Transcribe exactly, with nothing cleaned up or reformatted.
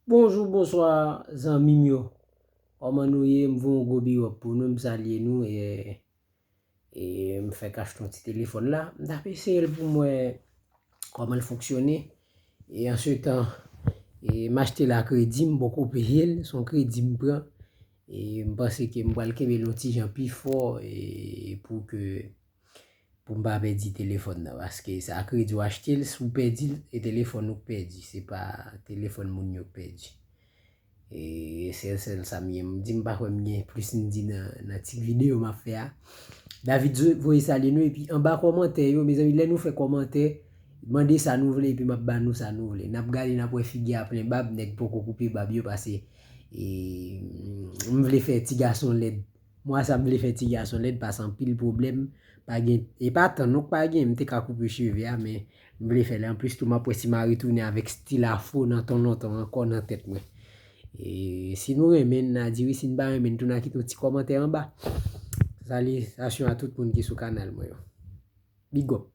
Bonjou, bonswa, zanmi m yo. Kòman nou ye? M voye yon gwo big up pou nou, m salye nou, e, e m fèk achte yon ti telefòn la. M t ap eseye l pou m wè kòman l fonksyone. E ansetan, e m achte l a kredi, m poko peye l, se yon kredi m pran. E m panse ke m pral kenbe l yon ti jan pi fò, e pou ke pou m pa pèdi telefòn nan, paske sa kredi w achte l, si w pèdi l, e telefòn ou k pèdi, se pa telefòn moun yo k pèdi. E se sèl sa m ye. M di m pa kwè m gen plis m di nan, nan ti videyo m ap fè a. David Zo voye salye nou, epi anba kòmantè yo, mezanmi, lè nou fè kòmantè, mande sa nou vle, epi m ap ba nou sa nou vle. N ap gade, n ap wè figi a plen bab, nèg poko koupe bab yo, pase, e, m vle fè ti gason lèd. Mwa sa m vle fè ti gason lèd, pase anpil pwoblèm, pa gen, e pa tan non k pa gen, m te ka koupe cheve a, men m vle fè l. Anplis tou, m ap wè si m a retounen avèk stil afro nan tan lontan ankò nan tèt mwen. E si nou renmen n, n a di wi, si n pa renmen n tou, n a kite yon ti kòmantè anba. Salitasyon a tout moun ki sou kanal mwen yo. Big up.